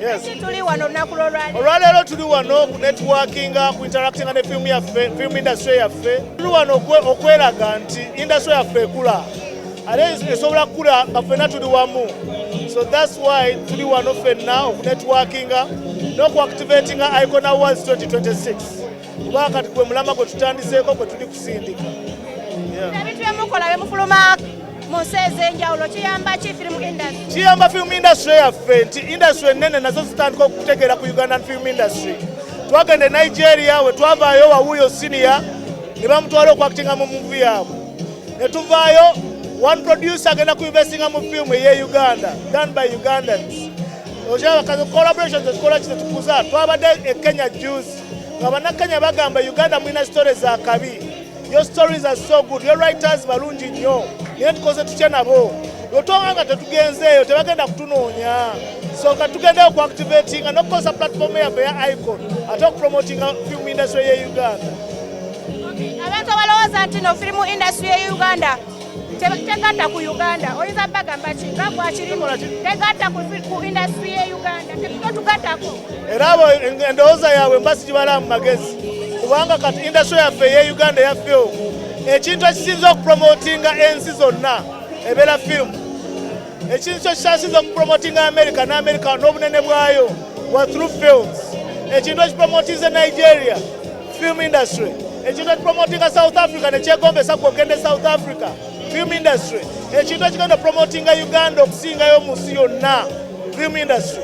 Yes. Ki tuli wano olunaku lw'olwaleero? Olwaleero tuli wano ku networkinga, ku interactinga ne film yaffe, film industry yaffe. Tuli wano okweraga nti industry yaffe ekula, ate esobola kukula nga ffenna tuli wamu. So that's why tuli wano ffenna okunetworkinga n'okuactivatinga Icon Awards 2026, kubanga kati gwe mulama gwe tutandiseeko, gwe tuli kusindika. Yeah. Ebintu byemukola bemufuluma mu nsi ez'enjawulo kiyamba ki film industry? Kiyamba film industry yaffe nti industry enene nazo zitandika okutegeera ku Ugandan film industry. Twagenda e Nigeria, we twavaayo wawuyo senior ne bamutwala okuactinga mu movie yaabwe, ne tuvaayo one producer agenda kuinvestinga mu film eye Uganda, done by Ugandans. Okyaba kazi collaborations ezikola ki tetukuza. Twabadde e Kenya juzi nga bannakenya bagamba, "Uganda mulina story za kabi. Your stories are so good, your writers balungi nnyo, naye tukoze tutya nabo?" Otwanga nga tetugenzeeyo, tebagenda kutunoonya. So nga tugendeyo okuactivatinga n'okukozesa platform yaffe eya Icon, ate okupromotinga film industry ye Uganda. Abantu abalowooza nti no film industry ye Uganda tegatta ku Uganda, oyinza bagamba ki nga gwakirimu? Tegatta ku industry ye Uganda, tetugattako. Era abo endowooza yaabwe mba sigibala mu magezi, kubanga kati industry yaffe eye Uganda eya film, ekintu ekisinza okupromotinga ensi zonna ebeera film. Ekintu ekikyasinza okupromotinga America ne America n'obunene bwayo wa through films. Ekintu ekipromotinze Nigeria, film industry. Ekintu ekipromotinga South Africa nekyegombesa gwogende South Africa, film industry. Ekintu ekigenda promotinga Uganda okusingayo mu nsi yonna, film industry.